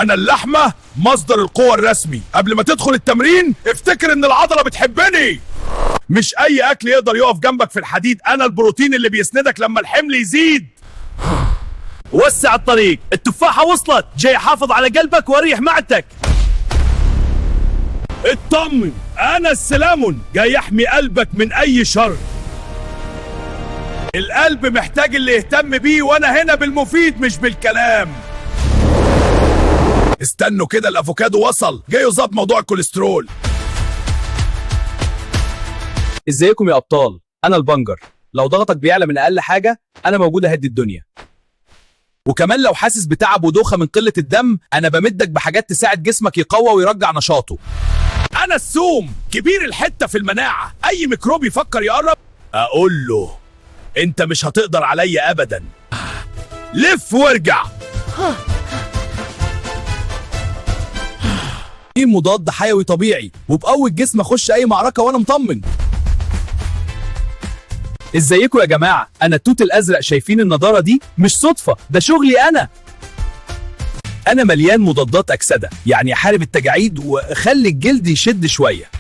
انا اللحمة مصدر القوة الرسمي. قبل ما تدخل التمرين افتكر ان العضلة بتحبني. مش اي اكل يقدر يقف جنبك في الحديد، انا البروتين اللي بيسندك لما الحمل يزيد. وسع الطريق، التفاحة وصلت، جاي احافظ على قلبك واريح معدتك. اطمن، انا السلامون جاي احمي قلبك من اي شر. القلب محتاج اللي يهتم بيه، وانا هنا بالمفيد مش بالكلام. استنوا كده، الافوكادو وصل، جاي يظبط موضوع الكوليسترول. ازيكم يا ابطال، انا البنجر. لو ضغطك بيعلى من اقل حاجة انا موجود اهدي الدنيا. وكمان لو حاسس بتعب ودوخه من قلة الدم، انا بمدك بحاجات تساعد جسمك يقوى ويرجع نشاطه. انا السوم كبير الحتة في المناعة، اي ميكروب يفكر يقرب اقول له انت مش هتقدر عليا ابدا. لف وارجع. ايه مضاد حيوي طبيعي، وبقوي الجسم اخش اي معركة وانا مطمن. ازيكم يا جماعة، انا التوت الازرق. شايفين النضارة دي؟ مش صدفة، ده شغلي انا. انا مليان مضادات اكسده، يعني احارب التجاعيد واخلي الجلد يشد شوية.